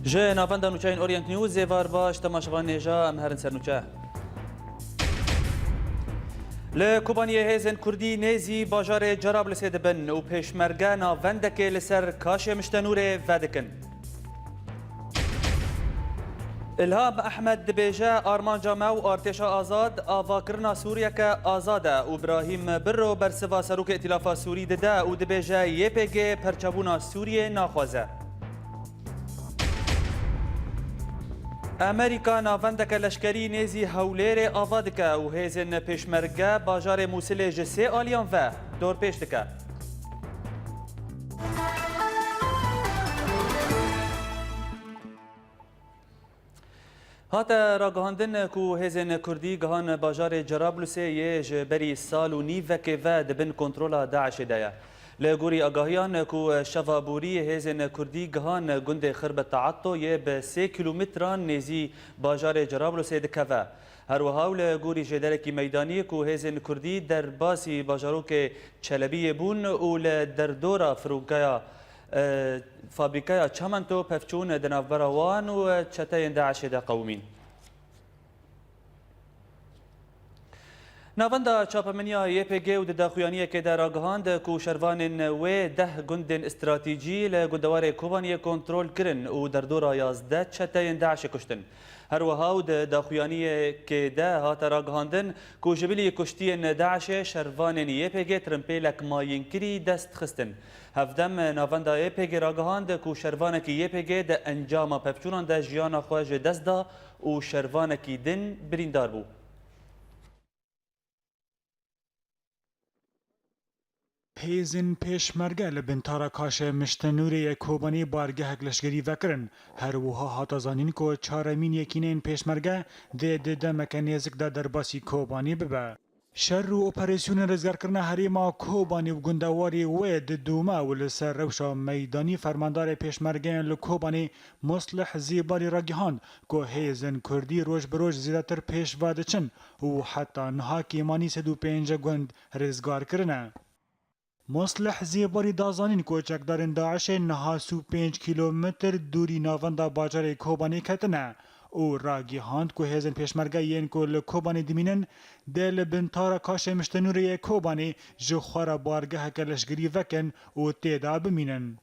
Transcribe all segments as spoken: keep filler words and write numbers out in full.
Ji navenda nûçeyên Orient News, êvar baş, temaşevan nêja, em herin ser nûçe. Li Kobaniyê hêzên Kurdî nêzî bajarê Cerablusê dibin û pêşmerge navendekê li ser kaşê Miştenûrê vedikin. Îlham Ehmed dibêje, armanca me û artêşa azad avakirina Sûriyeke azad e û Brahîm Birro bersiva Serokê Îtîlafa Sûrî dide û dibêje, Y P G perçebûna Sûriyê naxwaze. Amerîka navendeke leşkerî nêzî Hewlêrê ava dike û hêzên pêşmerge bajarê Mûsilê ji sê aliyan ve dorpêç dike. Hate ragihandin ku hêzên Kurdî gihan bajarê Cerablusê yê ji berî sal û nîvekê ve di bin kontrola DAIŞê de ye. Li gorî agahiyan ku şeva borî hêzên Kurdî gihan gundê Xirb Teatto yê bi sê kîlometran nêzî bajarê Cerablusê dikeve. Her wiha û li gorî jêderekî meydanî ku hêzên Kurdî derbasî bajarokê Çelebiyê bûn û li derdora firûkeya, e, fabrîkeya Çamento pevçûn di navbera wan û çeteyên DAIŞê de qewimîn. Navenda çapemeniya Y P G û di daxuyaniyekê de ragihand ku şervanên wê deh gundên stratîjî li gundewarê Kobaniyê kontrol kirin û derdora yazdeh çeteyên DAIŞê kuştin. Her wiha û di daxuyaniyekê de hate ragihandin ku ji bilî kuştiyên DAIŞê şervanên Y P G tirimpêlek mayînkirî dest xistin. Hevdem navenda Y P G ragihand ku şervanekî Y P G di encama pevçûnan de jiyana xwe ji dest da û şervanekî din birîndar bû. Hêzên pêşmerge li bin tara kaşê Miştenûrê yê Kobanî bargehek leşkerî vekirin. Her wiha hate zanîn ku çaremîn yekîneyên pêşmerge dê di demeke nêzik de derbasî Kobanî bibe. Şer û operasyonên rizgarkirina herêma Kobanî û gundewarê wê didome û li ser rewşa meydanî fermandarê pêşmergeyan li Kobanî Muslih Zîbarî ragihand ku hêzên Kurdî roj bi roj zêdetir pêş ve diçin û heta niha kêmanî sed û pêncî gund rizgar kirine. Muslih Zêbarî da zanîn ku çekdarên DAIŞê niha sî û pênc kîlometr dûrî navenda bajarê Kobanê ketine û ragihand ku hêzên pêşmerge yên ku li Kobanê dimînin, dê li bin tara kaşê Miştenûrê yê Kobanê ji xwe re bargeheke leşkerî vekin û tê de bimînin.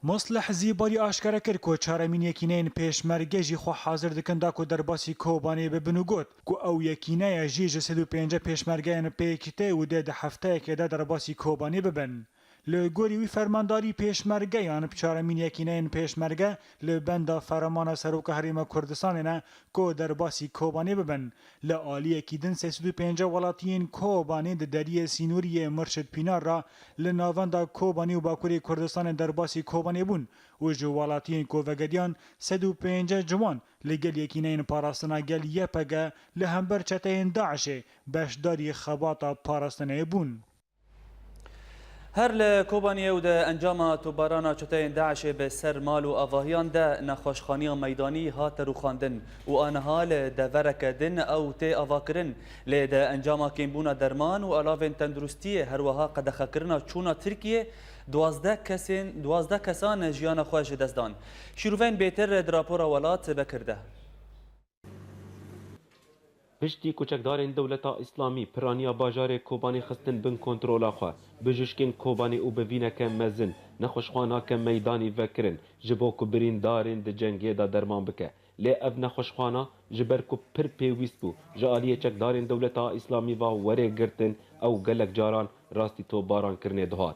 Muslih Zîbarî aşkere kir ku çaremîn yekîneyên pêşmerge jî xwe hazir dikin da ku derbasî Kobanê bibin û got ku ew yekîneya jî ji sed û pêncî pêşmergeyên pêk tê û dê di hefteyekê de derbasî Kobanê bibin. Li gorî wî fermandarî pêşmergeyan bi çaremîn yekîneyên pêşmerge li benda fermana Seroka Herêma Kurdistanê ne ku derbasî Kobanê bibin. Li aliyekî din sê sed û pêncî welatiyên Kobanê di deriyê sînorî yê Mirşid Pînar re li navenda Kobanê û Bakurê Kurdistanê derbasî Kobanê bûn û ji welatiyên ku vegeriyan sed û pêncî ciwan li gel Yekîneyên Parastina Gel Y P G li hember çeteyên DAIŞê beşdarî xebata parastinê bûn. Her li Kobaniyê û di encama topbarana çeteyên DAIŞê bi ser mal û avahiyan de nexweşxaniya meydanî hate rûxandin û aniha li devereke din ew tê avakirin. Lê di encama kêmbûna derman û alavên tenduristiyê, her wiha qedexekirina çûna Tirkiyê, duwazdeh kesên, duwazdeh kesan jiyana xwe ji dest dan. Şîroveyên bêtir di rapora Welat Bekir de. Piştî ku çekdarên Dewleta Îslamî piraniya bajarê Kobanê xistin bin kontrola xwe, bijûşkên Kobanê û bi vîneke mezin nexweşxwanake meydanî vekirin, ji bo ku birîndarên di cengê de derman bike. Lê ev nexweşxwana, ji ber ku pir pêwîst bû, ji aliyê çekdarên Dewleta Îslamî ve were girtin, ew gelek caran rastî topbarankirinê dihat.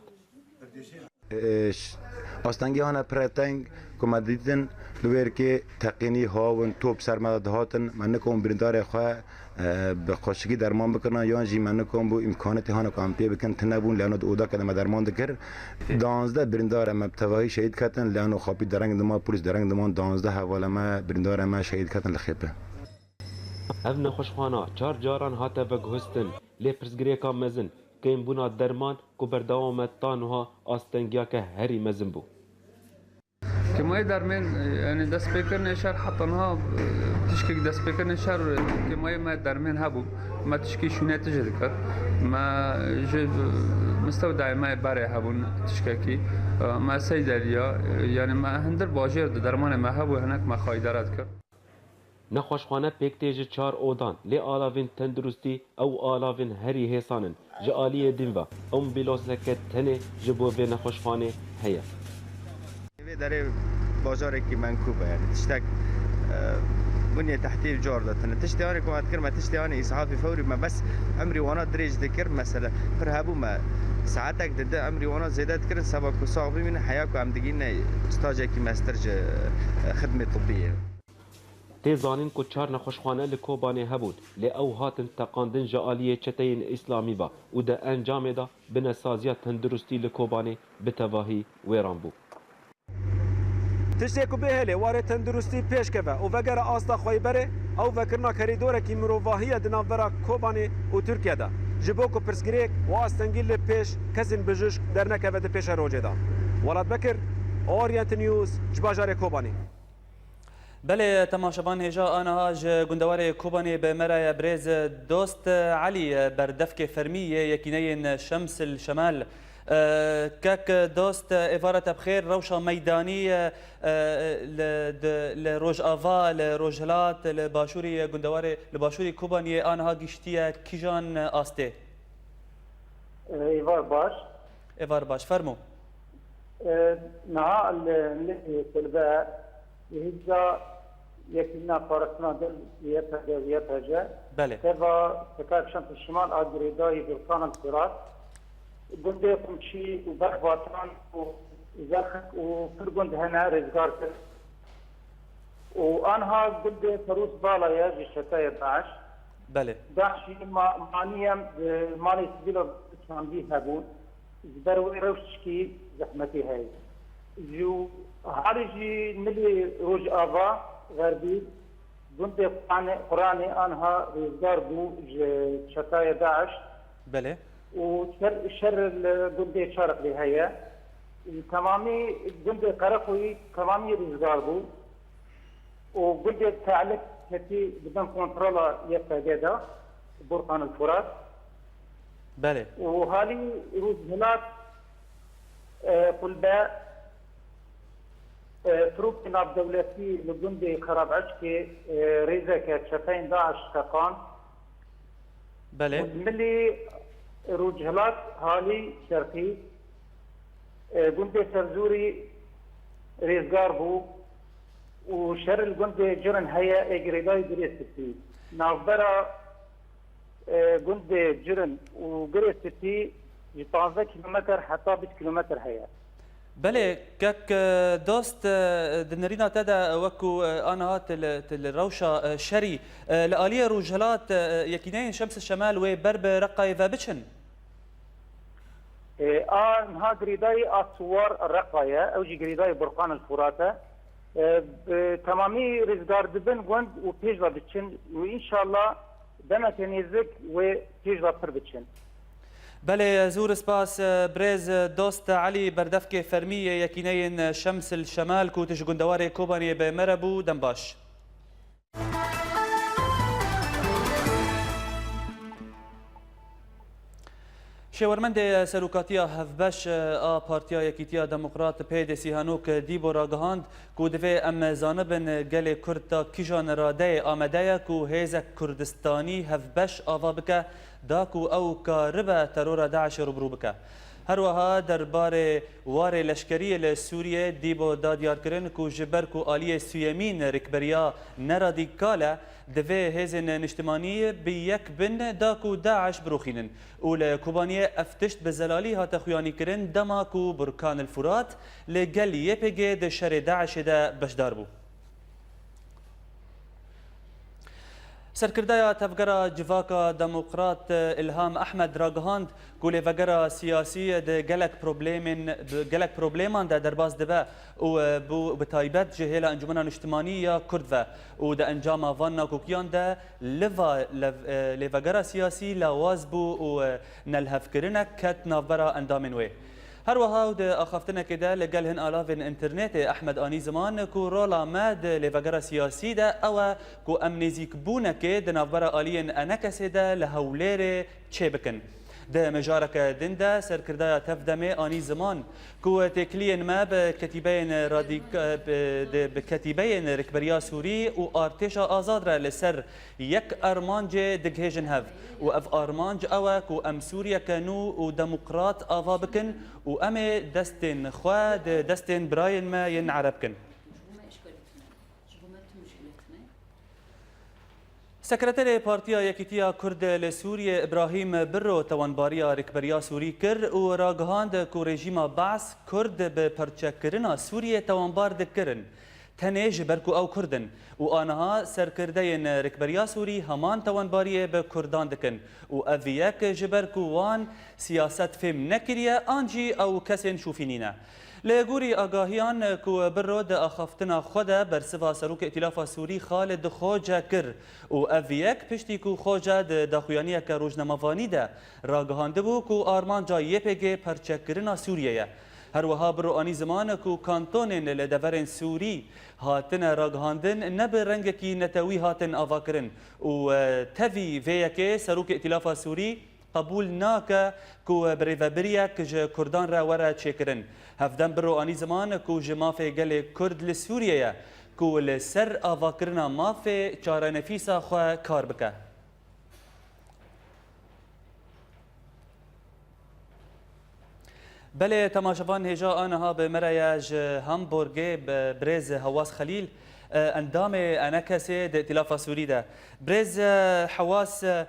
Ş-, astengî hane pire teng ku me dîtin li wê rikê teqînî haw in, top ser me de dihatin. Me nikom birîndarê xwe, e, bi xweşikî derman bikirina, yan jî me nikom bû îmkanetê hane ku em pê bikin tune bûn, lê hano di odake de me derman dikir. Danzdeh birîndarê me bi tevahî şehîd ketin, lê hano xapî dereng diman, polîs dereng diman, danzdeh hevalê me, birîndarê me şehîd ketin li Xêpe. Ev nexweşxwana çar caran hate veguhustin, lê pirsgirêka mezin, kêmbûna derman ku berdewam e ta niha astengiyeke herî mezin bû. Ke Mayê dermên, e, yanî destpêkirinê şer heta niha, e, tişkek destpêkirinê şer, e, kêmayê me dermên hebû. Me tişkî şûnê tije dikir. Me ji, e, mistewdayê me berê hebûn tişkekî. E, me sey deriya, e, yanî me hindir bajêr di dermanê me hebû, hinek me xaydere dikir. Nexweşxane pêk tê ji çar odan, lê alavên tenduristî ew alavên herî hêsan in. Ji aliyê din ve, ambulanseke tenê ji bo vê nexweşxanê heye. Vê derê bajarekî menkûb e, yanî tiştek, e, bûnê tehtî car de tune. Tiştê anê ku me dikir, me tiştê anê îsafî fewrî me bes emrî wana dirêj dikir, mesele pir hebû me saetek dide emrî wana zêde dikirin, seba ku sax bimînin, heya ku em digihîne stajekî mestir ji, e, xidmê tibbî yê. Tê zanîn ku çar nexweşxane li Kobanê hebûn, lê ew hatin teqandin ji aliyê çeteyên îslamî ve û di encamê de binesaziya tenduristî li Kobanê bi tevahî wêran bû. Tiştê ku bêhêlê warê tenduristî pêş keve û vegere asta xweyî berê, ew vekirina kerîdorekî mirovahiye di navbera Kobanê û Tirkiye de. Ji bo ku pirsgirêk û astengî li pêş kesên bijûşk dernekeve di pêşerojê de. Welat Bekir, Orient News, ji bajarê Kobanê. Belê, temaşevan hêja aniha ji gundewarê Kobanê bi me re ye birêz Dost Elî, berdevkê fermî yê Yekîneyên Şems el Şemal. E, kek Dost, êvara te bi xêr, rewşa meydanî, e, e, li, di, li Rojava, li Rojhilat, li başûrî gundewarê, li başûrî Kobaniyê aniha gihiştiye kîjan astê? Êvar baş. Êvar baş, fermo. E, niha li, li Kulbe, li hêza Yekîna Parastina Gel, Y P G, Y P G, Belê. Teva Sekar Şems Şimal a girêdayî Burkan el Firat, gundê Qumçî û Berxbatan û Zerxik û pir gund hene rêzgar kir. Û anha gundê Ferûs Bala ye ji çeteyê DAIŞ. Belê. DAIŞ jî ma-, maniye, e, malê sivîla çandî hebûn. Ji ber wê rewş tişkî zehmetî heye. Ji halî jî milê Rojava Xerbî gundê Quranê, Quranê anha rêzdar bû ji çetayê DAIŞ. Belê. Û şer, şer li gundê Çarixlê heye. Temamî gundê Qereqoyî temamî rêzdar bû. û gundê Te'lik ketî di bin kontrola Y P G de, Burkan el Furat. Belê. Û halî Rojhilat, e, Kulbe, e, firokê navdewletî li gundê Xerabecikê, e, rêzeke çeteyên DAIŞ teqand. Belê. Milî Rojhilat halî Şerqî, e, gundê Serzûrî rêzgar bû û şer li gundê Cirin heye ê girêdayî Girê Spî. Navbera, e, gundê Cirin û Girê Spî ji panzdeh kîlometr heta bîst kîlometr heye. Belê, kek, e, Dost, e, di nerîna te de, e, wek ku, e, aniha tu li, tu li rewşa, e, şerî, e, li aliyê Rojhilat, e, Yekîneyên Şems Şemal wê ber bi Reqayê ve biçin? E, a niha girêdayî a siwar Reqa ye, ew jî girêdayî Burkan el Furat e. E, bi temamî rêzgar dibin gund û pêş ve diçin û înşallah demeke nêzik wê pêş ve pir biçin. Belê, zûr spas, birêz Dost Elî, berdevkê fermî yê Yekîneyên Şems el Şemal ku tu ji gundewarê Kobaniyê bi me re bû, dem baş. Şêwermendê Serokatiya Hevbeş a Partiya Yekîtiya Demokrat P D Sîhanok Dîbo ragihand ku divê em zanibin gelê Kurd ta kîjan radeyê amade ye ku hêzek Kurdistanî hevbeş ava bike da ku ew karibe terora DAIŞê rûbirû bike. Her wiha derbarê warê leşkeriyê li Sûriyê Dîbo da diyarkirin ku ji ber ku aliyê suyemîn rêkberiya neradîkal e, divê hêzên niştimanî bi yek bin da ku DAIŞ birûxînin û li Kobaniyê ev tişt bi zelalî hate xuyanîkirin dema ku Burkan el Furat li gel Y P G di şerê DAIŞê de beşdar bû. Serkirdaya Tevgera Civaka Demokrat Îlham Ehmed ragihand ku lêvegera siyasî di gelek problemên, di gelek probleman de derbas dibe û bû bi taybet ji hêla Encûmena Niştimanî ya Kurd ve û di encama van nakokiyan de liva lev-, lêvegera siyasî lawaz bû û nelhevkirinek ket navbera endamên wê. Her wiha û di axaftinekê de li gel hin alavên înternetê Ehmed anî ziman ku rola me di lêvegera siyasî de ew e ku em nêzîkbûnekê di navbera aliyên ENKSê de li Hewlêrê çêbikin. Di mijareke din de serkirdaya Tevdemê anî ziman ku têkiliyên me bi ketîbeyên radîk-, bi, di, bi ketîbeyên Rikberiya Sûrî û Artêşa Azad re li ser yek armancê digihêjin hev û ev armanc ew e ku em Sûriyeke nû û demokrat ava bikin û em ê destên xwe di destên birayên me yên Ereb kin. Sekreterê Partiya Yekîtiya Kurd li Sûriyê Îbrahîm Birro tewanbariya Rikberiya Sûrî kir û ragihand ku rejîma Baas Kurd bi parçekirina Sûriyê tewanbar dikirin. Tenê ji ber ku ew Kurd in û aniha serkirdeyên Rikberiya Sûrî heman tewanbariyê bi Kurdan dikin û ev yek ji ber ku wan siyaset fêm nekiriye an jî ew kesên şûfînî ne. Li gorî agahiyan ku Birro di axaftina xwe de bersiva Serokê Îtîlafa Sûrî Xalid Xoce kir û ev yek piştî ku Xoce di daxuyaniyeke rojnamevanî de ragihandibû ku armanca Y P G parçekirina Sûriyê ye. Her wiha Birro anî ziman ku kantonên li deverên Sûrî hatine ragihandin ne bi rengekî netewî hatin avakirin û, e, tevî vê yekê Serokê Îtîlafa Sûrî qebûl nake ku birêvebiriyek ji Kurdan re were çêkirin. Hevdem Birro anî ziman ku ji mafê gelê Kurd li Sûriyê ye ku li ser avakirina mafê çarenivîsa xwe kar bike. Belê, temaşevan, hêja aniha bi me re ye ji Hamburgê bi birêz Hewas Xelîl, e, endamê ENKSê di Îtîlafa Sûrî de. Birêz, e, Hewas, e,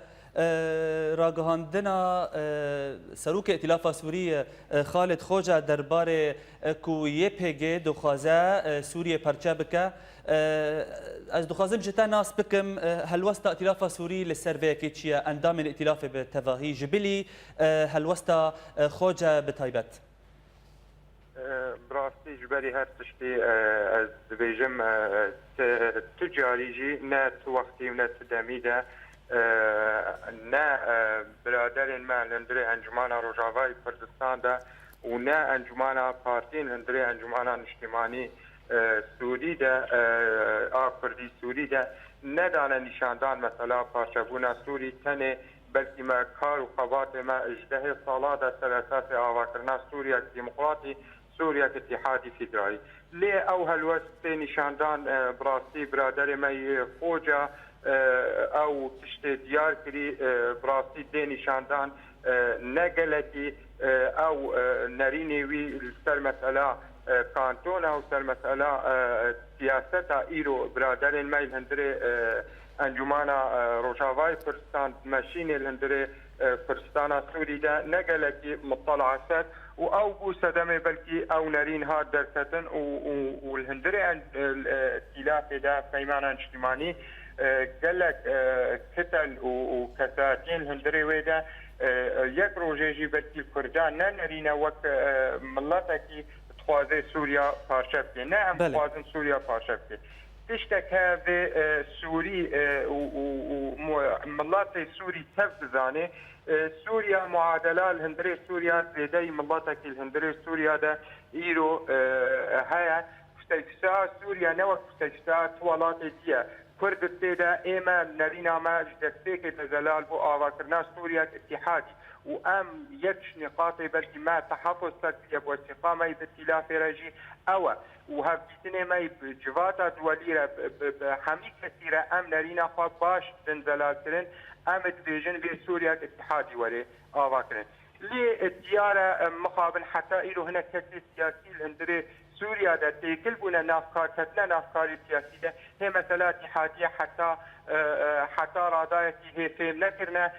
ragihandina, e, Serokê Îtîlafa Sûrî, e, Xalid Xoca derbarê, e, ku Y P G dixwaze, e, Sûriyê parçe bike, e, ez dixwazim ji te nas bikim, e, helwesta Îtîlafa Sûrî li ser vê yekê çi ye? Endamên Îtîlafê bi tevahî ji bilî, e, helwesta, e, Xoce bi taybet. E, bi rastî ji berî her tiştî, e, ez dibêjim, e, ti, tu carî jî ne tu wextî û ne tu demî de, e, ne, e, biraderên me li hundirê Encûmena Rojavayê Kurdistan de û ne Encûmena Partiyên li hundirê Encûmena Niştimanî, e, Sûrî de, e, a Kurdî Sûrî de nedane nîşandan mesela parçebûna Sûrî, tenê belkî me kar û xebatê me ji dehê sala de ser esasê avakirina Sûriyek demokratî, Sûriyek îtîhadî fîderalî. Lê ew helwest tê nîşandan, e, bi rastî biraderê me yê Xoca, e, ew tiştê diyar kirî, e, bi rastî tê nîşandan, e, ne gelekî, e, ew, e, nerînê wî li ser mesela, e, kantona û ser mesela, e, siyaseta îro biraderên me li hundirê, e, Encûmana, e, Rojavayê Kurdistan, meşînê li hundirê, e, Kurdistana Sûrî de ne gelekî mitala ser û ew bû sedemê belkî ew nerîn hat derketin û, û, û li hundirê en-, e, e, îtîlafê de peymana niştimanî, e, gelek, e, kitel û, û kesayetiyên li hundirê wê de, e, e, yek rojê jî belkî Kurdan ne nerîne wek, e, miletekî dixwaze Sûriya parçe bike. Ne em Belê. dixwazin Sûriya parçe bike. Tiştek heye vê, e, Sûrî, e, û, û, û mu-, miletê Sûrî tev bizane. E, Sûriya muadela li hundirê Sûriya zêdeyî miletekî li hundirê Sûriya de îro, e, heye. Fiteyfisa Sûriya ne wek fiteyfisa tu welatê dî ye. Kurd tê de ê me nerîna me ji destpêkê de zelal bû avakirina Sûriyek îtîhadî. Û em yek ji nîqatê belkî me tehaffuz ser bûye bi wesîqa me yî bi îtîlafê re jî ew e. Û hevdîtinê me yî bi civata duwelî re, bi, bi, bi hemî kesî re em nerîna xwe baş din zelal kirin. Em dibêjin vê Sûriyek îtîhadî were ava kirin. Lê diyar e, em mixabin heta îro hinek kesê siyasî li hundirê Sûriya de têkil bûne nav kar, ketine nav karê siyasî de. Hê mesela îtîhadiye heta, e, e, heta radayekî hê fêm nekirine.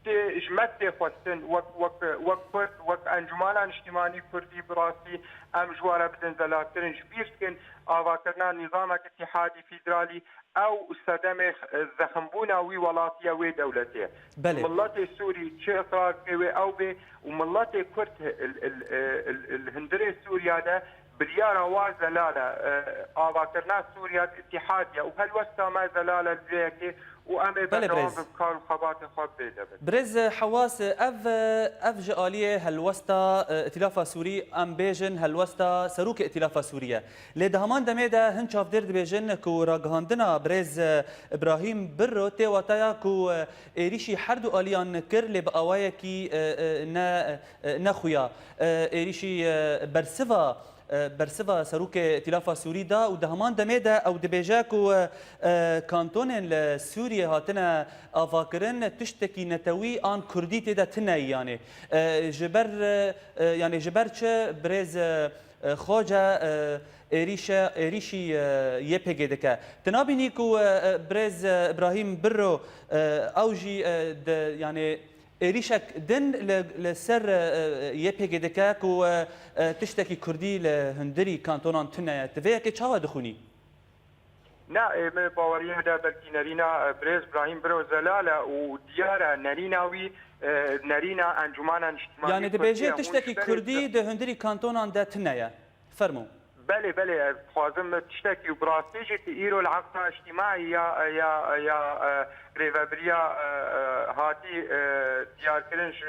Tê ji me tê xwestin wek, wek, wek Kurd, wek Encûmana Niştimanî Kurdî bi rastî em ji we re bidin zelalkirin, ji bîr dikin avakirina nîzamek îtîhadî fîderalî ew sedemê, e, zeximbûna wî welatî ye, wê dewletê ye. Belê. Miletê Sûrî çi iqrar bike wê ew bê û miletê Kurd il, il, e, il, il hundirê Sûriya de Biryara wa zelal e, e, avakirina Sûriye, îtîhadiye û helwesta me zelal e li vê yekê û em ê Belê, berdewam birêz. bin bi kar û xebatê xwe bê de bin. Birêz Hewas, ev, ev ji aliyê helwesta, e, Îtîlafa Sûrî, em bêjin helwesta Serokê Îtîlafa Sûrî ye. Lê di heman demê de hin çavdêr dibêjin ku ragihandina birêz, e, Îbrahîm Birro tê wataya ku, e, êrîşî her du aliyan kir, lê bi awayekî, e, e, ne, e, nexuya. E, êrîşî, e, bersiva, e, bersiva Serokê Îtîlafa Sûrî da û di heman demê de ew dibêje ku, e, e, kantonên li Sûriyê hatine avakirin, tiştekî netewî an kurdî tê de tine ye, yanê, e, ji ber, e, e, yanê ji ber çi birêz, e, e, Xoce, e, êrîşe, êrîşî, e, Y P G dike? Tu nabînî ku, e, e, birêz, e, Îbrahîm Birro, e, ew jî, e, di, yanê, êrîşek din li, li ser, e, e, Y P G dike ku, e, e, tiştekî kurdî li hundirî kantonan tune ye. Tu vê yekê çawa dixwînî? Na, ê, min baweriya de belkî nerîna, e, birêz Îbrahîm Biro zelal e û diyar e nerîna wî, e, nerîna Encûmena Niştimanî Yanî Kurd dibêje ye. Hûn tiştekî ji berê kurdî di hundirî kantonan de tune ye. Fermo. Belê, belê, ez dixwazim tiştekî û bi rastî jî tu îro li eqda îctîmaî ya, ya, ya, e, rêvebiriya, e, e, hatî, e, diyarkirin ji,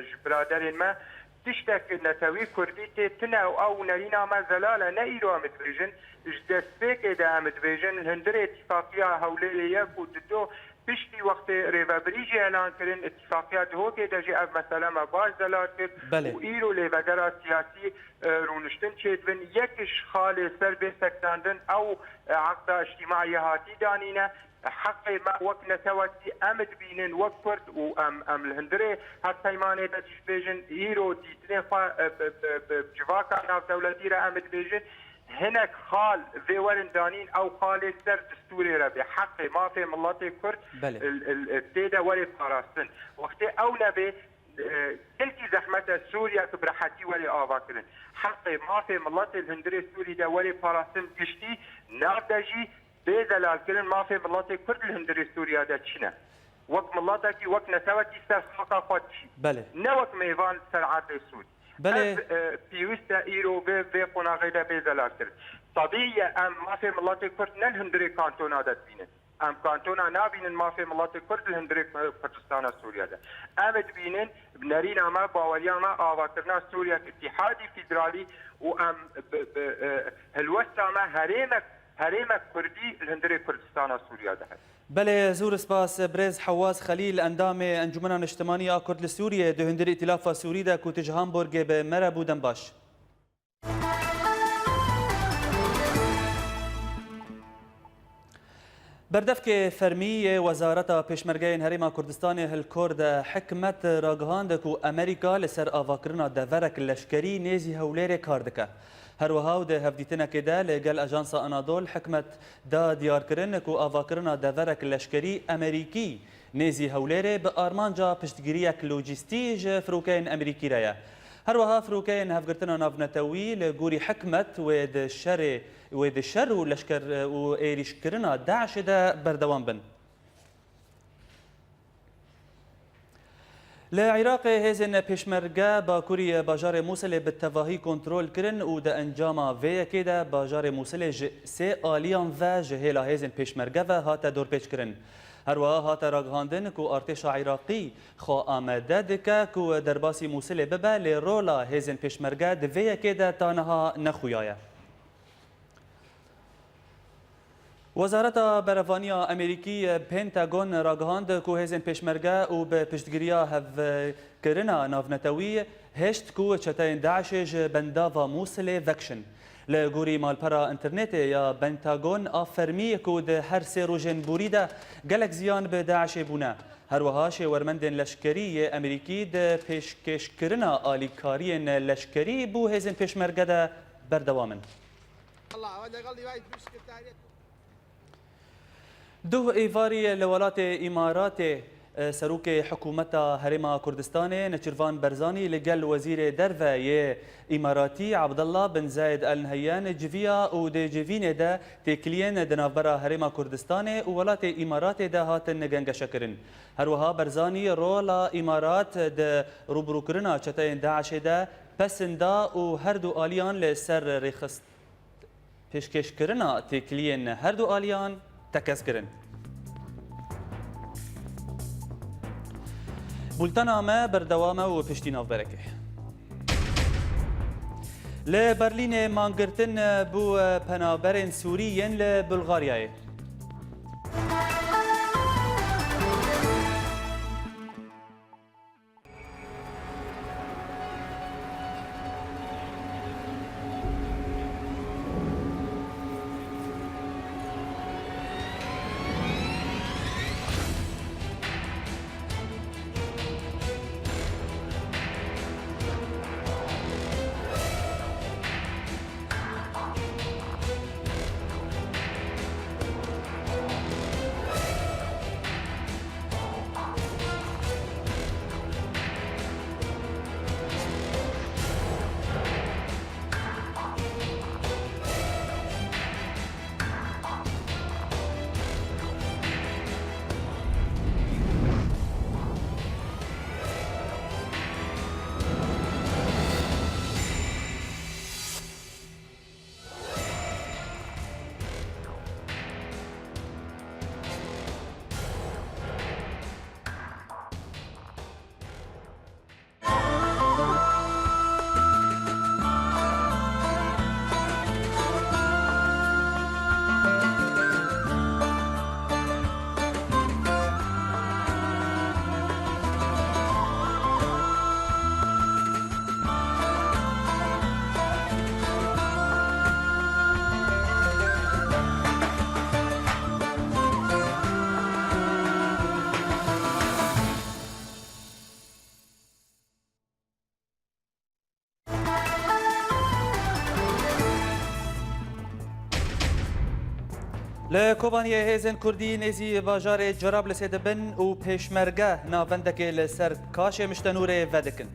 ji biraderên me. Tiştek netewî kurdî tê tune û ew nerîna me zelal e. Ne îro em dibêjin, ji destpêkê de em dibêjin, li hundirê îtîfaqiya Hewlêrê yek û du do piştî wextê rêvebirî jî elan kirin, îtîfaqiya Duhokê de jî ev mesele me baş zelal kir Belê. û îro lêvedera siyasî, e, rûniştin çêdibin. Yek ji xalê ser bê sekinandin ew, e, eqda îctîmaî ya hatî danîne. Heqê me wek netewekî em dibînin, wek Kurd û em, em li hundirê hevpeymanê de dibêjin, îro dîtinê xwe, e, bi, bi, bi civaka navdewletî re em dibêjin, hinek xal vê werin danîn, ew xalê ser distûrê re bê. Heqê mafê miletê Kurd Belê. il, il, tê de were parastin. Wextê ew nebê, e, gelkî zehmet e Sûriye ku bi rehetî were avakirin. Heqê mafê miletê li hundirê Sûrî de were parastin giştî, nav de jî bê zelalkirin mafê miletê Kurd li hundirê Sûriye de çi ne? Wek miletekî, wek netewekî ser xaka xwe dişî. Belê. Ne wek mêvan li ser erdê Sûrî. Belê. Ev, e, pêwîst e îro vê, vê qonaxê de bê zelalkirin. Tebîî ye em mafê miletê Kurd ne li hundirê kantona de dibînin. Em kantona nabînin mafê miletê Kurd li hundirê Kurdistana Sûriye de. Em dibînin, bi nerîna me, baweriya me, avakirina Sûriyek îtîhadî federalî û em bi, bi, e, helwesta me herêmek, herêmek Kurdî li hundirê Kurdistana Sûriye de hebe. Belê, zûr spas. Birêz Hewaz Xelîl, endamê Encûmena Niştimanî ya Kurd li Sûriyê, di hundirê Îtîlafa Sûrî de ku tu ji Hamburgê bi me re bû, dem baş. Berdevkê fermî yê Wezareta Pêşmergeyên Herêma Kurdistanê Hilkor de Hikmet ragihand ku Amerîka li ser avakirina deverek leşkerî nêzî Hewlêrê kar dike. Her wiha û di hevdîtinekê de li gel Ajansa Anadol Hikmet da diyarkirin ku avakirina deverek leşkerî Amerîkî nêzî Hewlêrê bi armanca piştgiriyek lojîstî ji firokeyên Amerîkî re ye. Her wiha firokeyên Hevgirtina Navnetewî li gorî Hikmet wê di şerê, wê di şer û leşker û êrîşkirina DAIŞê de berdewam bin. Li Iraqê hêzên pêşmerge bakurî bajarê Mûsilê bi tevahî kontrol kirin û di encama vê yekê de bajarê Mûsilê ji sê aliyan ve ji hêla hêzên pêşmerge ve hate dorpêçkirin. Her wiha hate ragihandin ku artêşa Iraqî xwe amade dike ku derbasî Mûsilê bibe, lê rola hêzên pêşmerge di vê yekê de ta niha nexuya ye. Wezareta Berevaniya Amerîkî, Pentagon, ragihand ku hêzên pêşmerge û bi piştgiriya Hevkirina Navnetewî hişt ku çeteyên DAIŞê ji bendava Mûsilê vekişin. Li gorî malpera înternetê ya Pentagon a fermî ku di her sê rojên borî de gelek ziyan bi DAIŞê bûne. Her wiha şêwermendên leşkerî yê Amerîkî di pêşkêşkirina alîkariyên leşkerî bo hêzên pêşmerge de berdewam in. Duh êvarî li welatê Îmaratê, e, serokê hikûmeta Herêma Kurdistanê Neçirvan Berzanî li gel Wezîrê Derve yê Îmaratî Abdullah bin Zayed Al Nehyan civiya û di civînê de têkiliyên di navbera Herêma Kurdistanê û welatê Îmaratê de hatin gengeşekirin. Her wiha Berzanî rola Îmarat di rûbirûkirina çeteyên DAIŞê de pesin da û her du aliyan li ser rêxist pêşkêşkirina têkiliyên her du aliyan tekez kirin. Bultena me berdewam e û piştî navberekê. Li Berlînê mangirtin bo penaberên Sûrî yên li Bulgaryayê. Li Kobaniyê hêzên Kurdî nêzî bajarê Cerablisê dibin û pêşmerge navendekê li ser Kaşê Miştenûrê vedikin.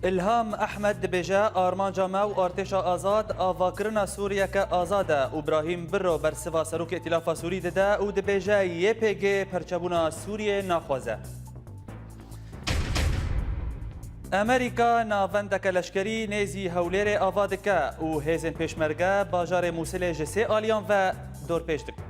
Îlham Ehmed dibêje, armanca me û artêşa azad avakirina Sûriyeke azad e û Brahîm Birro bersiva Serokê Îtîlafa Sûrî dide û dibêje, Y P G perçebûna Sûriyê naxwaze. Amerîka navendeke leşkerî nêzî Hewlêrê ava dike û hêzên pêşmerge bajarê Mûsilê ji sê aliyan ve dorpêç dikin.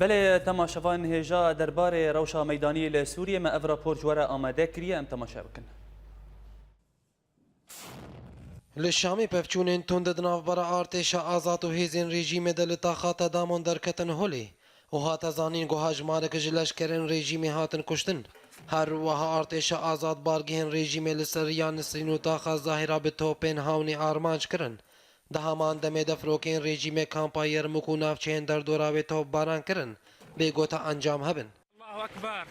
Belê temaşevan, hêja derbarê rewşa meydanî li Sûriyê me ev rapor ji we re amade kiriye, em temaşe bikin. Li Şamê pevçûnên tund di navbera artêşa azad û hêzên rejîmê de li taxa Tedamon derketin holê û hate zanîn ku hejmarek ji leşkerên rejîmê hatin kuştin. Her wiha artêşa azad bargehên rejîmê li ser Riya Nisrîn û taxa Zahîra bi topên hawnê armanc kirin. Di heman demê de firokeyên rejîmê kampa Yermûk û navçeyên derdora wê topbaran kirin, bê ku te encam hebin. Allahu Ekber.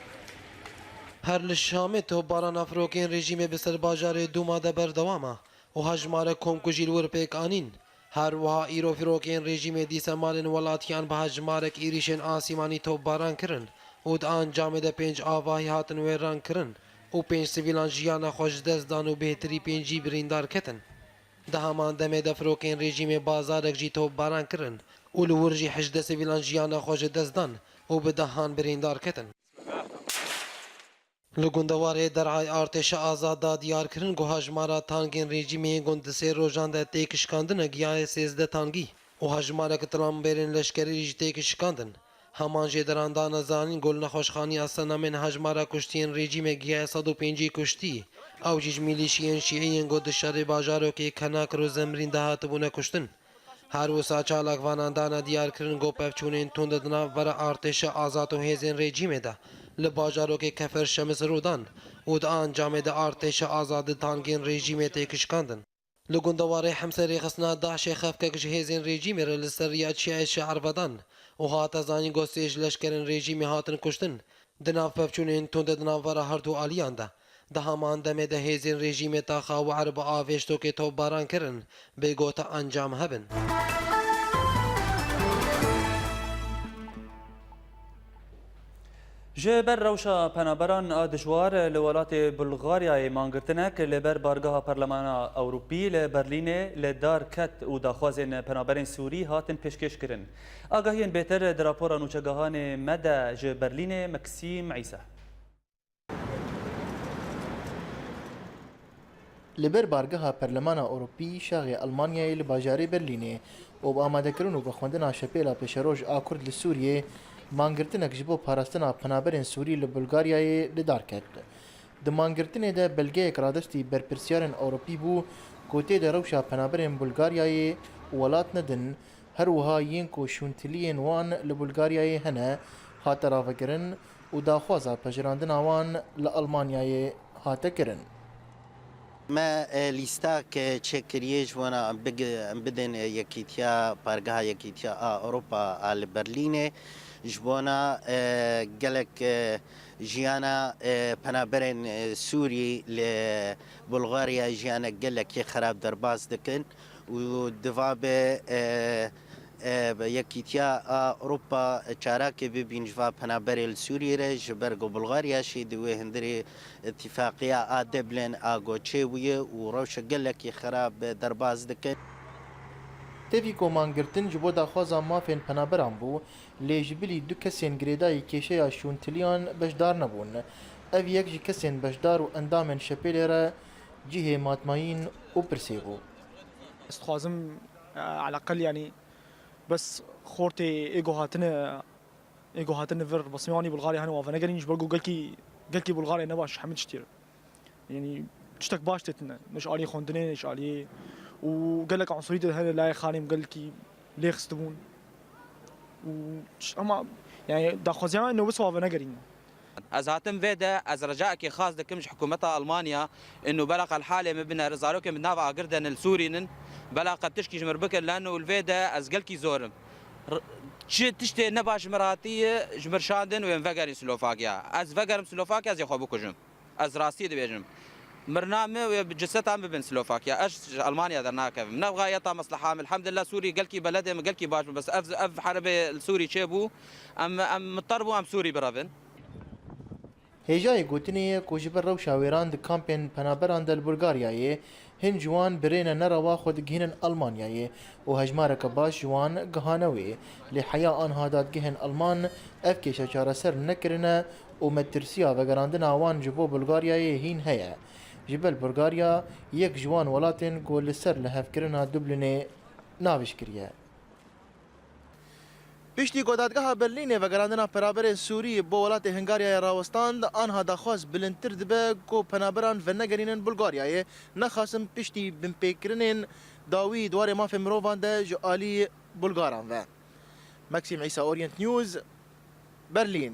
Her li Şamê topbarana firokeyên rejîmê bi ser bajarê Dûma de berdewam e û hejmarek komkujî li wir pêk anîn. Her wiha îro firokeyên rejîmê dîse malên welatiyan bi hejmarek êrîşên asîmanî topbaran kirin û di encamê de pênc avahî hatin wêran kirin û pênc sivîlan jiyana xwe ji dest dan û bêhtirî pêncî birîndar ketin. Di heman demê de firokeyên rejîmê bazarek jî topbaran kirin û li wir jî hejdeh sivîlan jiyana xwe ji dest dan û bi dehan birîndar ketin. Li gundewarê Der'ay artêşa azad da diyar kirin ku hejmara tankên rejîmê yên ku di sê rojan de têk şikandine gihaye sêzdeh tankî û hejmarek tilanbêrên leşkerî jî têk şikandin. Heman jê deran dane zanîn ku li nexweşxaneya Senamê hejmara kuştiyên rejîmê gihaye sed û pêncî kuştî, ew jî ji milîşiyên şîî yên ku di şerê bajarokê Kenakir û Zemrîn de hatibûne kuştin. Her wisa çalakvanan dane diyarkirin ku pevçûnên tund di navbera artêşa azad û hêzên rejîmê de li bajarokê Kefer Şemis rû dan û di encamê de artêşa azad di tankên rejîmê têk şikandin. Li gundewarê Hemsê rêxistina DAIŞê xefkek ji hêzên rejîmê re li ser riya çiyayê Şe'er vedan û hate zanîn ku sê ji leşkerên rejîmê hatin kuştin. Di nav pevçûnên tund di navbera herdu aliyan de, di heman demê de hêzên rejîmê taxa We'er bi avêştokê topbaran kirin, bê ku te encam hebin. Ji ber rewşa penaberan a dijwar li welatê Bulgaryayê, mangirtinek li ber bargeha Parlemana Ewropî li Berlînê li dar ket û daxwazên penaberên Sûrî hatin pêşkêş kirin. Agahiyên bêtir di rapora nûçegihanê me de ji Berlînê, Meksîm Îsa. Li ber bargeha Perlemana Ewropî, şaxê Elmanyayê li bajarê Berlînê û bi amadekirin û vexwendina Şepêla Pêşeroj a Kurd li Sûriyê, mangirtinek ji bo parastina penaberên Sûrî li Bulgaryayê li dar ket. Di mangirtinê de belgeyek radestî berpirsiyarên Ewropî bû ku tê de rewşa penaberên Bulgaryayê û welatine din, her wiha yên ku şûntiliyên wan li Bulgaryayê hene, hate ravekirin û daxwaza pejirandina wan li Elmanyayê hate kirin. Me, e, lîstak, e, çêkiriye ji bona em big-, em bidin, e, yekîtiya, pargeha yekîtiya a Ewropa a li Berlînê. Ji bona, e, gelek, e, jiyana, e, penaberên, e, Sûrî li Bulgarya jiyana gelekî xerab derbas dikin û diva be, e, e, yekîtiya a Ewropa çarakê bibîn ji va penaberê li Sûriyê re, ji ber ku Bulgarya jî di wê hundirê îtîfaqiya a Dublin a ku çêbûye û rewşa gelekî xerab derbas dikin. Tevî ku mangirtin ji bo daxwaza mafên penaberan bû, lê ji bilî du kesên girêdayî kêşeya şûntiliyan beşdar nebûn. Ev yek ji kesên beşdar û endamên Şepêlê re cihê matmayîn û pirsê bû. Ez dixwazim, e, eleqel, yanî, bes xortê ê ku hatine, ê ku hatine vir, resmê wan ê Bulgarya hene, wan venegerîn, ji ber ku gelkî, gelkî Bulgarya ne baş hemî tiştî re. Yanî, tiştek baş tê tune. Ne ji aliyê xwendinê, ne ji aliyê, û gelek unsurî tê hene layê xanê min gelkî lê xistibûn. Û ş-, ama, yanî, daxwaziya me newbis wan venegerîn. Ez hatim vê de, ez ricaekê xas dikim ji hikûmeta Almanya, inu bela qe li halê min bine, zarokên min nav agir de ne li Sûrî nin, bela qe tişkî ji mir bikin, leno li vê de ez gelkî zor im. R-, çi tiştê nebaş ji mir hatiye, ji mir şandin û em vegerin Slovakia. Ez vegerim Slovakia, ez ê xwe bikujim. Ez rastî dibêjim. Mirina min û ceseta min bibin Slovakia. Ez ji Almanya dernakevim. Ne gayeta mesleha min. Elhamdulillah Sûrî gelkî beledê min gelkî baş bû. Bes ev, ev herebê li Sûrî çêbû. Em, em mitar bû em Sûrî birevin. Hêjayê gotinê ye ku ji ber rewşa wêran di kampên penaberan de li Bulgaryayê, hin ji wan bi rêne nerewa xwe digihînin Almanyayê û hejmareke baş ji wan gihane wê. Lê heya anha dadgehên Alman ev kêşe çareser nekirine û metirsiya vegerandina wan ji bo Bulgaryayê hîn heye. Ji ber Bulgarya yek ji wan welatên ku li ser lihevkirina Dublinê navêj kiriye. Piştî ku Dadgeha Berlînê vegerandina penaberên Sûrî bo welatê Hungaryayê rawestand, anha daxwaz bilindtir dibe ku penaberan venegerînin Bulgaryayê, nexasim piştî binpêkirinên dawî di warê mafê mirovan de ji alî Bulgaran ve. Meksîm Îsa, Orient News, Berlîn.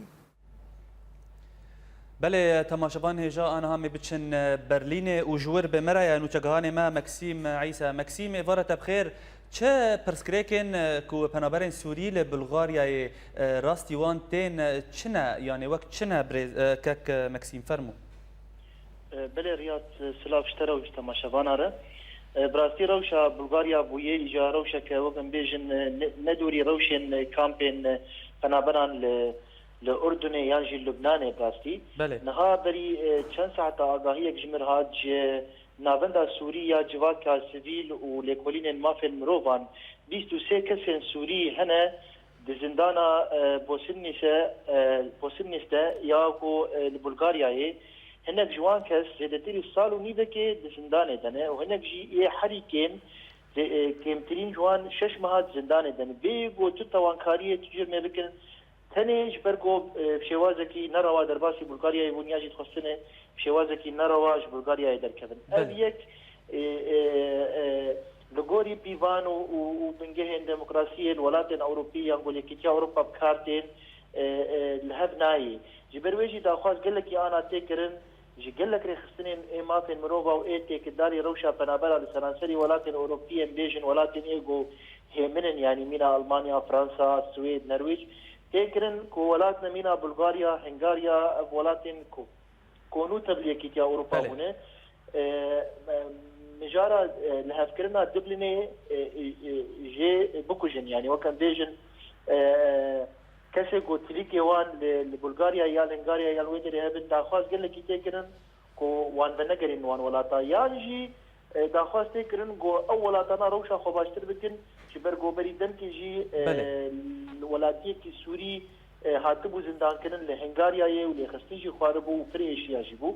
Belê, temaşevan, hêja aniha me biçin, e, Berlînê û ji wir bi me re ye nûçegihanê me Meksîm Îsa. Meksîm, êvara te bi xêr. Çi pirsgirêkên, e, ku penaberên Sûrî li Bulgaryayê, e, rastî wan tên, e, çi ne? Yanê wek çi ne birêz, e, kek, e, Meksîm? Fermû. E, belê Riyad, e, silav ji te re û ji temaşevana re. E, bi rastî rewşa Bulgarya bûye îca rewşeke, wek em bêjin, e, ne, ne dûrî rewşên, e, kampên, e, penaberan li, li Urdunê yan jî Lubnanê bi rastî. Belê. Niha berî, e, çend saeta agahiyek ji mir hat ji Navenda Sûrî ya civaka sivîl û lêkolînên mafên mirovan, bîst û sê kesên Sûrî hene di zindana, e, Bosilnîse, e, Bosilnîs de ya ku, e, li Bulgaryayê. Hinek ji wan kes zêdetirî sal û nîvekê di zindanê de ne û hinek jî ê herî kêm, zê-, e, kêmtirîn ji wan şeş meha di zindanê de ne. Bê ku tu tewankariyê tu cûrmê bikin, tenê ji ber ku, e, bi şêwazekî nerewa derbasî Bulgaryayê bûn ya jî dixwestine bi şêwazekî nerewa ji Bulgaryayê derkevin. Ev Belê. yek, e, e, e, li gorî pîvan û, û, û bingehên demokrasiyê li welatên Ewropî yan ku Yekîtiya Ewropa bi kar tên, e, e, li hev nayê. Ji ber wê jî daxwaz gelekî ana tê kirin, ji gelek rêxistinên ê mafên mirova û ê têkildarî rewşa penabera li seranserî welatên Ewropî, em bêjin welatên ê ku hêmin in, yanî mîna Almanya, Fransa, Swêd, Nerwêc, tê kirin ku welatine mîna Bulgarya, Hungarya, ev welatên ku konû tevlî Yekîtiya Ewropa Belê. bûne, e, e, mijara, e, lihevkirina Dublinê, e, e, e, jê bikujin, yanî wek em bêjin, e, kesê ku tilîkê wan li, li Bulgarya ya li Hungarya ya li wê derê hebin, daxwaz gelekî tê kirin ku wan venegerînin wan welata. Yan jî, e, daxwaz tê kirin ku ew welatana rewşa xwe baştir bikin, ji ber ku berî demkê jî, e, Belê. welatiyekî Sûrî, e, hatibû zindankirin li Hungaryayê û lêxistin jî xwaribû û pir êşiya jî bû.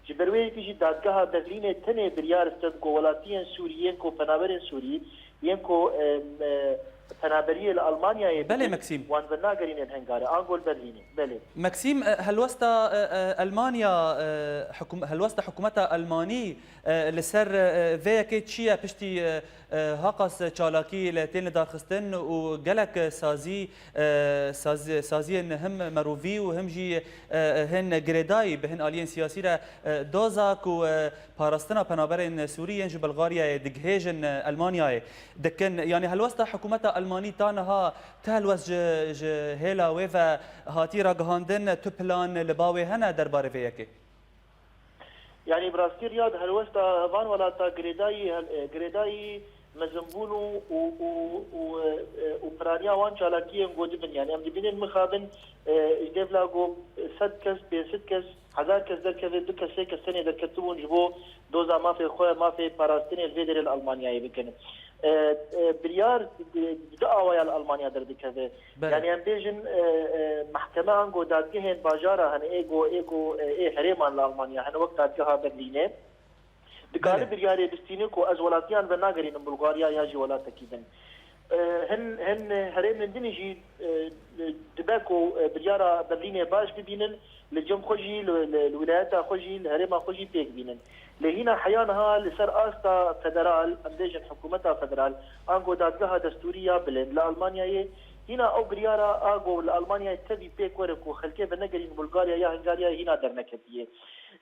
Ji ber wê yekê jî dadgeha Berlînê tenê biryar stend ku welatiyên Sûrî, yên ku penaberên Sûrî, yên ku, e, e, penaberiyê li Almanyayê Belê, bidin, Meksîm. wan venagerînin Hengare, ango li Berlînê. Belê. Meksîm, e, helwesta, e, e, Elmanya, e, hikûm-, helwesta hikûmeta Elmanî, e, li ser, e, vê yekê çi ye piştî, e, e, haqas çalakî li tên li darxistin û gelek sazî, e, saz-, saziyên him merovî û him jî, e, hin girêdayî bi hin aliyên siyasî re, e, doza ku, e, parastina penaberên Sûrî yên ji Bulgaryayê digihêjin, e, Elmanyayê dikin. Yanî helwesta hikûmeta Elmanî ta niha ti helwest ji, ji hêla wê ve hatî ragihandin, tu plan li ba wê hene derbarê vê yekê? Yanî bi rastî Riyad helwesta van welata girêdayî, hel-, e, girêdayî mezinbûn û, û, û, û, e, e, û piraniya wan çalakiyên ku dibin. Yanî em dibînin mixabin, e, ji dêvla ku sed kes, pênc sed kes, hezar kes derkeve, du kes, sê kes tenê derketibûn ji bo doza mafê xwe, mafê parastinê li vê derê li Almanyayê bikin. E, e, biryar di, di awaya li Almanya derdikeve. Belê. Yanî em bêjin, e, e, mehkeme ango dadgehên bajara hene, ê go, ê go, e, ê herêman li Almanya hene, wek dadgeha Berlînê. Dikare Belê. biryarê bistîne ku ez welatiyan venagerînim Bulgarya ya jî welatekî din. E, hin, hin herêmên din jî, e, dibe ku, e, biryara Berlînê baş bibînin, li cem xwe jî, li, li, li wîlayeta xwe jî, li herêma xwe jî pêk bînin. Lê hîna heya niha li ser asta federal, em bêjin hikûmeta federal, ango dadgeha destûrî ya bilind li Almanyayê, hîna ew biryara a ku li Almanyayê tevî pêk were ku xelkê venegerîn Bulgarya ya Hungaryayê hîna derneketiye.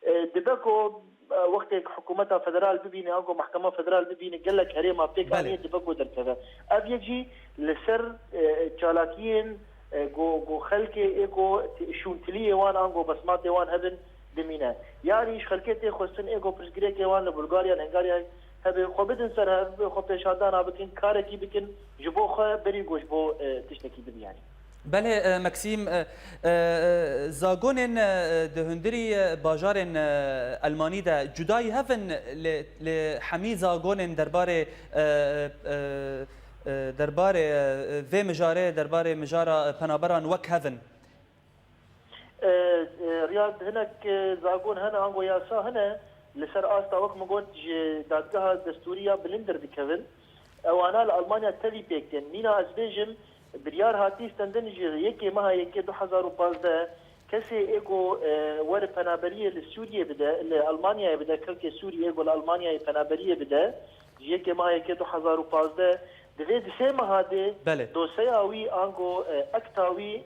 E, dibe ku, e, wextê ku hikûmeta federal bibîne, ango mehkema federal bibîne, gelek herêma pêk Belê. aniye dibe ku derkeve. Ev yek jî li ser, e, çalakiyên, e, ku, ku xelkê ê ku t-, şûntiliyê wan, ango besmatê wan hebin, dimîne. Yanî ji xelkê tê xwestin ê ku pirsgirêkê wan li Bulgarya, li Hungarya hebe, xwe bidin ser hev, xwe pêşandana bikin, karekî bikin, ji bo xwe berî ku ji bo, e, tiştekî bibiyanî. Belê, e, Meksîm, e, e, e, zagonên, e, di hundirî, e, bajarên, e, Elmanî de cudayî hev in li, li hemî zagonên derbarê, e, e, e, derbarê, e, vê mijarê, derbarê mijara, e, penaberan wek hev in? E, e, Riyad, hinek, e, zagon hene ango yasa hene, li ser asta wek min got ji dadgeha destûrî ya bilind derdikevin. Ewana li Almanya tevî pêk tên. Mîna ez bêjim, biryar hatî stendin ji yekê meha yekê du hezar û pazdeh, kesê ê ku, e, were penaberiyê li Sûriyê bide, li Almanyayê bide, kevkê Sûrî ê ku li Almanyayê penaberiyê bide, ji yekê meha yekê du hezar û pazdeh, divê di sê meha de Belê. doseya wî ango, e, ekta wî, e,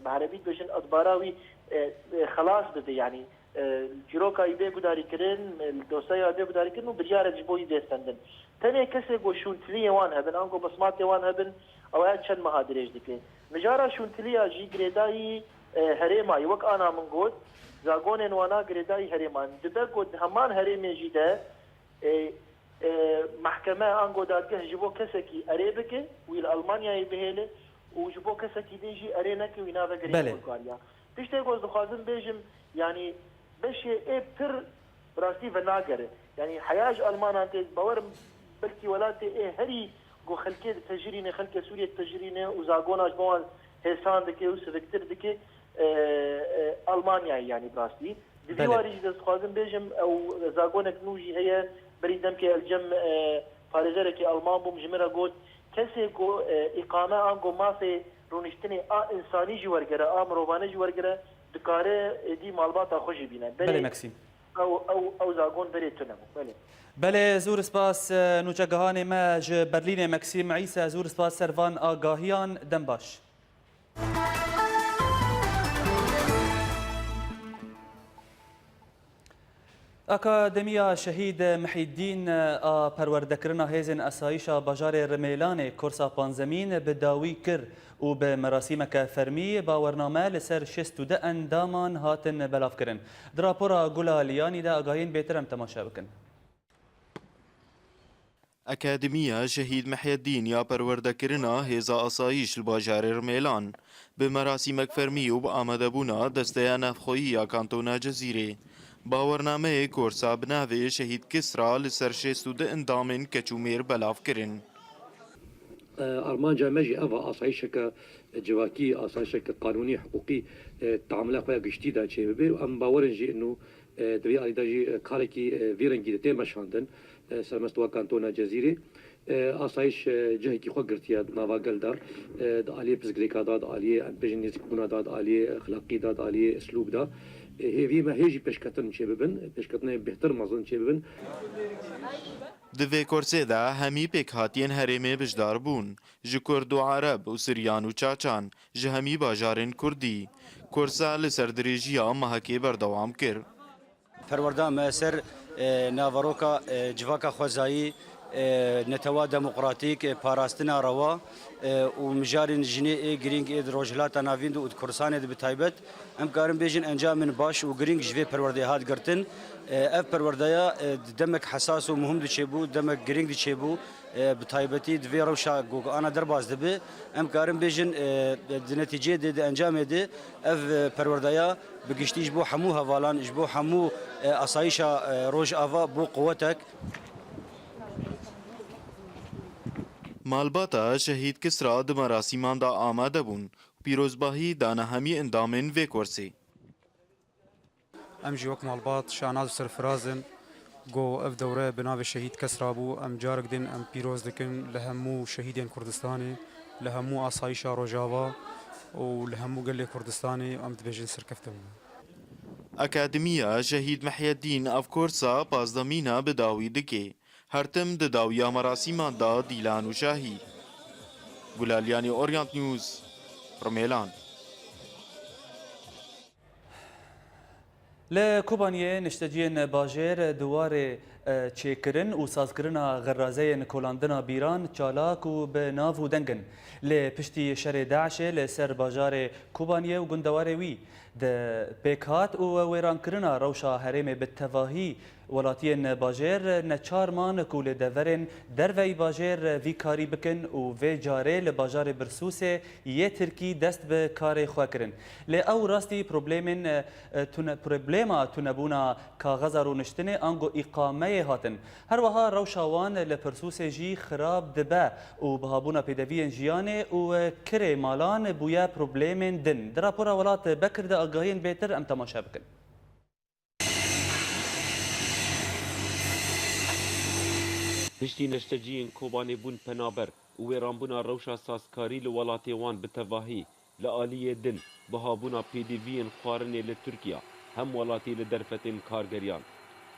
bi erebî dibêjin edbara wî, e, e, xelas bibe, yanî, e, çîroka wî bê gudarîkirin, e, doseya bê gudarîkirin û biryarek ji bo wî bê stendin. Tenê kesê ku şûntiliyê wan hebin, ango besmatê wan hebin, ew ya çend meha dirêj dike. Mijara şûntiliya jî girêdayî, e, herêma ye. Wek ana min got, zagonên wana girêdayî herêman. Dibe ku di heman herêmê jî de, e, e, mehkeme ango dadgeh ji bo kesekî erê bike, wî li Almanyayê bihêle û ji bo kesekî din jî erê neke, wî navegere Belê. Bulgarya. Tiştê ku ez dixwazim bêjim, yanî beşê ê pir bi rastî venagere. Yanî heya ji Almanan tê, bawerim belkî welatê ê herî ku xelkê ditejirîne, xelkê Sûriyê ditejirîne û zagona ji bo wan hêsan dike û siviktir dike, e, e, Almanyayê, yanî bi rastî. Di vî Belê. warî jî de dixwazim bêjim, ew zagonek nû jî heye, berî demkê ez li cem, e, parêzerekî Alman bûm, ji min re got, kesê ku, e, îqame ango mafê rûniştinê a însanî jî wergere, a mirovane jî wergere, dikare êdî malbata xwe jî bîne. Belê, Belê, Meksîm. ew, ew, ew zagon berê tune bû. Belê. Belê, zûr spas, e, nûçegihanê me ji Berlînê Meksîm Îse, zûr spas ser van agahiyan, dem baş. Akademiya Şehîd Mihîddîn a perwerdekirina hêzên esayîşa bajarê Rimêlanê kursa panzemîn bi dawî kir û bi merasîmeke fermî bawername li ser şêst û du endaman hatin belavkirin. Di rapora Gula Liyanî de agahiyên bêtir em temaşe bikin. Akademiya Şehîd Mihyedîn ya perwerdekirina hêza asayîş li bajarê Rimêlan bi merasîmek fermî û bi amadebûna Desteya Navxweyî ya Kantona Cezîrê bawernameyê korsa bi navê Şehîd Kisra li ser şêst û du endamên keç û mêr belav kirin. Armanca me jî ev e, asayîşeke civakî, asayîşeke qanûnî, hiqûqî, e, teamula xwe ya giştî de çêbibe û em bawer in jî ino, e, di vê alî de jî, e, karekî, e, vî rengî de tê meşandin, e, sermest wa kantona Cezîrê. E, asayîş, e, cihekî xwe girtiye di nava gel de, e, di aliyê pirsgirêka de, di aliyê, em bêjin, nêzîkbûna de, di aliyê exlaqî de, di aliyê eslûb de. E, hêviyê me hê jî pêşketin çêbibin, pêşketinên bêhtir mezin çêbibin. Di vê korsê de hemî pêkhatiyên herêmê bijdar bûn, ji Kurd û Ereb û Siryan û Çaçan, ji hemî bajarên Kurdî. Korsa li ser dirêjiya mehekê berdewam kir. Perwerda me ser, e, naveroka, e, civaka xwezayî, e, netewa demokratîk, e, parastina rewa, e, û mijarên jinê ê girîng ê di Rojhilata Navîn de û di Kurdistanê de bi taybet, em karin bêjin encamên baş û girîng ji vê perwerdeyê hat girtin. E, ev perwerdeya, e, di demek hesas û muhim diçêbû, demek girîng diçêbû. E, bi taybetî di vê rewşa ku ana derbas dibe, em karin bêjin, e, di netîceyê de, di encamê de ev, e, perwerdeya bi giştî ji bo hemû hevalan, ji bo hemû, e, asayîşa, e, Rojava bû quwetek. Malbata Şehîd Kisra di merasîman de amade bûn û pîrozbahî dane hemî endamên vê korsê. Em jî wek malbat şanaz û serfiraz in ku ev dewre bi navê Şehîd Kesra bû. Em carek din em pîroz dikin li hemû şehîdên Kurdistanê, li hemû asayîşa Rojava û li hemû gelê Kurdistanê em dibêjin serkeftin bû. Akademiya Şehîd Mihyedîn ev korsa pazdemîna bi dawî dike. Her tim di dawiya merasîman de dîlan û şahî. Gulaliyanî, Orient News, Rimêlan. Li Kobaniyê nişteciyên bajêr di warê, e, çêkirin û sazkirina xerazeyên kolandina bîran çalak û bi nav û deng in. Lê piştî şerê DAIŞê li ser bajarê Kobaniyê û gundewarê wî de pêk hat û wêrankirina rewşa herêmê bi tevahî Welatiyên bajêr neçar man ku li deverên derveyî bajêr vî karî bikin û vê carê li bajarê Birsûsê yê Tirkî dest bi karê xwe kirin. Lê ew rastî problemên, e, tune-, problema tunebûna kaxeza rûniştinê ango îqameyê hatin. Her wiha rewşa wan li Pirsûsê jî xirab dibe û bihabûna pêdeviyên jiyanê û kirê malan bûye problemên din. Di rapora Welat Bekir de agahiyên bêtir em temaşe bikin. Piştî neşteciyên Kobanê bûn penaber û wêranbûna rewşa sazkarî li welatê wan bi tevahî, li aliyê din, bihabûna pêdiviyên xwarinê li Tirkiya, hem welatî li derfetên kargeriyan.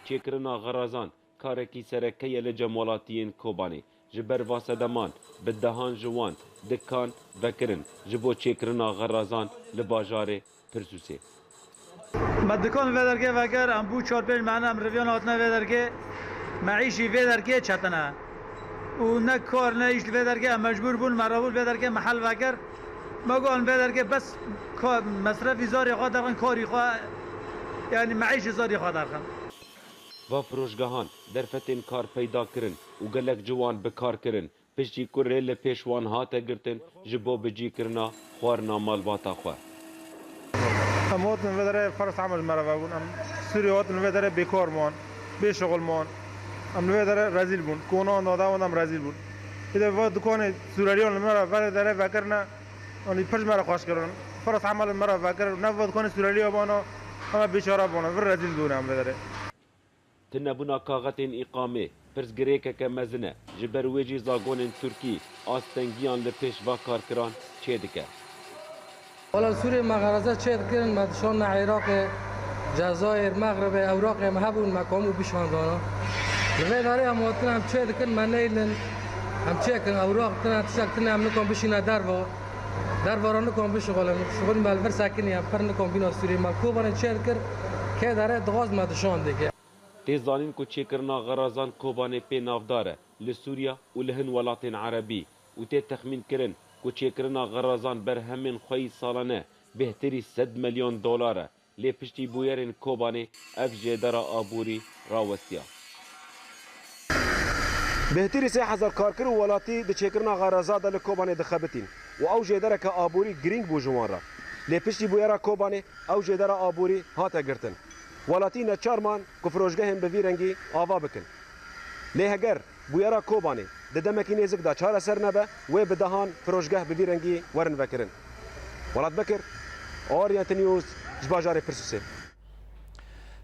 Çêkirina xerazan karekî sereke ye li cem welatiyên Kobanê. Ji ber va sedeman, bi dehan ji wan dikan vekirin ji bo çêkirina xerazan li bajarê Pirsûsê. Me dikan vê dergê vekir, em bû çar pênc mehne em riviyan hatine vê dergê, me îşî vê dergê çetin e. Û ne kar ne îş li vê dergê em mecbûr bûn, me rabû li vê dergê me hel vekir. Me got em vê dergê bes ka-, mesrefî zarê xwe derxin karî xwe, yanî me îşî zarê xwe derxin. Va firojgehan derfetên kar peyda kirin û gelek ciwan bi kar kirin. Piştî ku rê li pêş wan hate girtin ji bo bicîkirina xwarina malbata xwe. Em hatin vê derê ferz hemû ji me re vebûn. Em Sûriyê hatin vê derê bêkar man, bê şixul man. Em li vê derê rezîl bûn. Konan dada wan em rezîl bûn. Îde va dikanê Sûreriyan li me re verê derê vekirine, anî pir ji me re xweş kirin. Ferz hemû li me re vekir. Ne va dikanê Sûreriya bana, em bêçare bana. Vir rezîl bûne em vê derê. Tunebûna kaxetên îqamê pirsgirêkeke mezin e, ji ber wê jî zagonên Tirkî astengiyan li pêş va karkiran çêdike. Wela li Sûriyê me xereze çê dikirin, me dişandine Iraqê, Cezayir, Mexribê, ewraqê me hebûn, me komû bişandana. Li vê derê em hatin em çê dikin, me neylin, em çê kin, ewraq tine, tiştek tine, em nikan bişîne derva. Derva re nikan bişixulin, şixulî me li vir sekinî, em pir nikan bîna Sûriyê, me Kobanê çê dikir, kê derê dixwaz me dişandê. Tê zanîn ku çêkirina xerazan Kobanê pê navdar e li Sûriya û li hin welatên erebî û tê texmînkirin ku çêkirina xerazan berhemên xweyî salane bêhtirî sed milyon dolar e, lê piştî bûyerên Kobanê ev jêdera aborî rawestiya. Bêhtirî sê hezar karker û welatî di çêkirina Xareza de li Kobanê dixebitîn û ew jêdereke aborî girîng bû ji wan re. Lê piştî bûyera Kobanê ew jêdera aborî hate girtin. Welatî neçar man ku firojgehên bi vî rengî ava bikin. Lê heger bûyera Kobanê di demekî nêzik de çareser nebe, wê bi dehan firojgeh bi vî rengî werin vekirin. Welat Bekir, Orient News, ji bajarê Pirsûsê.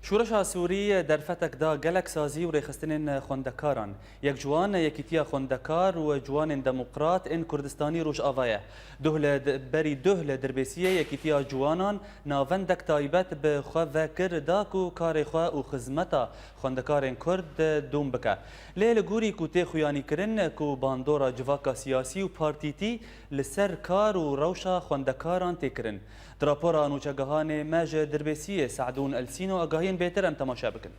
Şoreşa Sûrî derfetek da gelek sazî û rêxistinên xwendekaran. Yek ji wan Yekîtiya Xwendekar û Ciwanên Demokrat ên Kurdistanî Rojava ye. Duh li d-, berî duh li Dirbêsiyê Yekîtiya Ciwanan navendek taybet bi xwe vekir da ku karê xwe û xizmeta xwendekarên Kurd dûm bike. Lê li gorî ku tê xuyanîkirin ku bandora civaka siyasî û partîtî li ser kar û rewşa xwendekaran tê kirin. Di rapora nûçegihanê me ji Dirbêsiyê Se'dûn El Sîno agahiyên bêtir em temaşe bikin.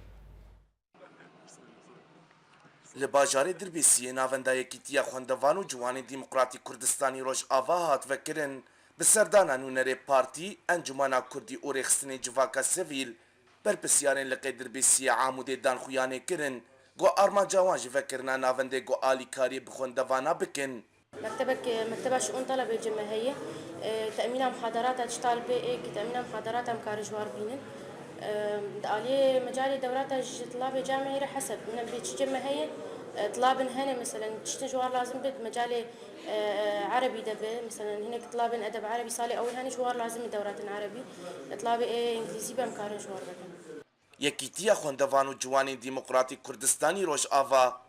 Li bajarê Dirbêsiyê navenda Yekîtiya Xwendevan û Ciwanên Demokratîk Kurdistanî Rojava hat vekirin, bi serdana nûnerê partî, Encûmena Kurdî û rêxistinên civaka sivîl, berpirsiyarên liqê Dirbêsiyê Amûdê dan xuyanê kirin, ku armanca wan ji vekirina navendê ku alîkariyê bi xwendevana bikin. Mektebek, mekteba şiûn talebê cem me heye. E, temîna muhadarata ji talibê ê ki temîna muhadarata em karin ji war bînin. E, di aliyê mecalê dewrata ji tilabê camê re heseb. Min em bê çi cem me heye, e, tilabin hene, meselen, tiştin ji war lazim bit, mecalê, e, erebî de be, meselen, hinek tilabên edeb erebî salê ew ê hene ji war lazim in dewratin erebî. Tilabê ê îngilîzî be em karin ji war bikin. Yekîtiya Xwendevan û Ciwanên Demokratîk Kurdistanî Rojava,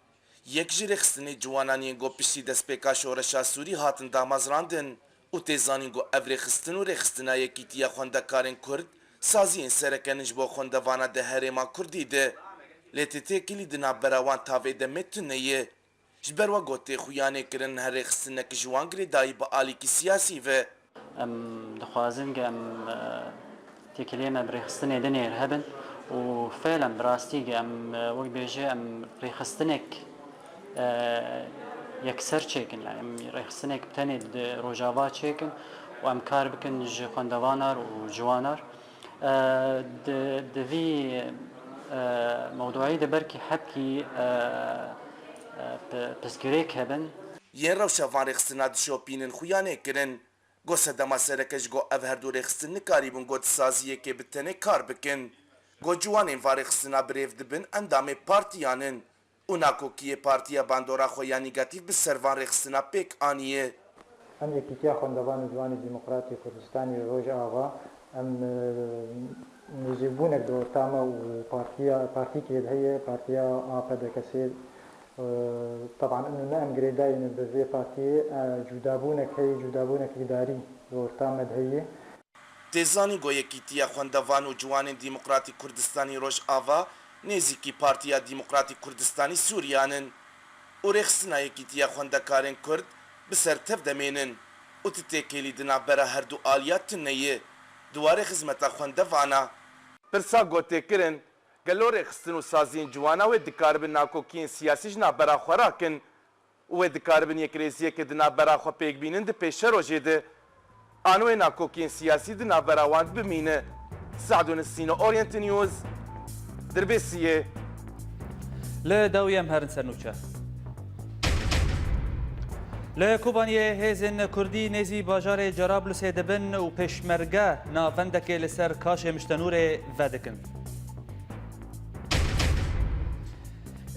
yek ji rêxistinê ciwanan yên ku piştî destpêka şoreşa Sûrî hatin damezrandin û tê zanîn ku ev rêxistin û rêxistina Yekîtiya Xwendekarên Kurd saziyên sereke in ji bo xwendevana di herêma Kurdî de. Lê tê têkilî di navbera wan ta vê demê tune ye. Ji ber we got tê xuyanê kirin her rêxistinek ji wan girêdayî bi alîkî siyasî ve. Em dixwazin ke em, e, têkiliyê me bi rêxistinê din ê hebin û fêlen bi rastî ke em, e, wek bêje em rêxistinek, e, yekser çêkin. Yani em rêxistinek bi tenê di Rojava çêkin û em kar bikin ji xwendevanar û ciwanar. E, di, di vî, e, mewduî de belkî hebkî, e, e, pi-, pirsgirêk hebin. Yên rewşa van rêxistina dişopînin xuyanê kirin. Got sedema sereke ji go ev her du rêxistin nikarîbûn got saziyekê bi tenê kar bikin. Got ciwanên van rêxistina birêv dibin endamê partiyan in. Û nakokiyê partiya bandora xwe ya negatîf bi ser van rêxistina pêk aniye. Em Yekîtiya Xwendevan û Ciwanê Demokratî Kurdistanî Rojava, em, e, nêzîkbûnek di orta me û partiya, partîkê heye, partiya A P D K S, e, teban ino ne em girêdayî ne bi vê partiyê, e, cudabûnek heye, cudabûnek îdarî di orta me de heye. Tê zanîn ku Yekîtiya Xwendevan û Ciwanên Demokratîk Kurdistanî Rojava nêzîkî Partiya Demokratîk Kurdistanî Sûriyan in û rêxistina Yekîtiya Xwendekarên Kurd bi ser tev demênin û ti têkêlî di navbera her du aliya tune ye di warê xizmeta xwendevana. Pirsa ku tê kirin, gelo rêxistin û saziyên ciwana wê dikaribin nakokiyên siyasî ji navbera xwe rakin? Û wê dikaribin yekrêziyekê di navbera xwe pêk bînin di pêşerojê de. An wê nakokiyên siyasî di navbera wan bimîne. Se'dûn Sîno, Orient News, Dirbêsiyê. Li dawî em herin ser nûçe. Li Kobaniyê hêzên Kurdî nêzî bajarê Cerablusê dibin û pêşmerge navendekê li ser Kaşê Miştenûrê vedikin.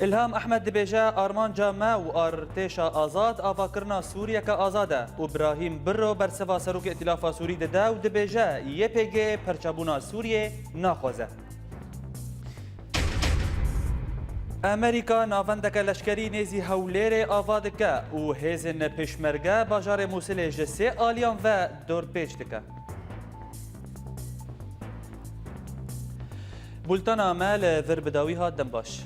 Îlham Ehmed dibêje, armanca me û artêşa azad avakirina Sûriyeke azad e û Brahîm Birro bersiva Serokê Îtîlafa Sûrî dide û dibêje, Y P G perçebûna Sûriyê naxwaze. Amerîka navendeke leşkerî nêzî Hewlêrê ava dike û hêzên pêşmerge bajarê Mûsilê ji sê aliyan ve dorpêç dike. Bultena me li vir bi dawî hat, dem baş.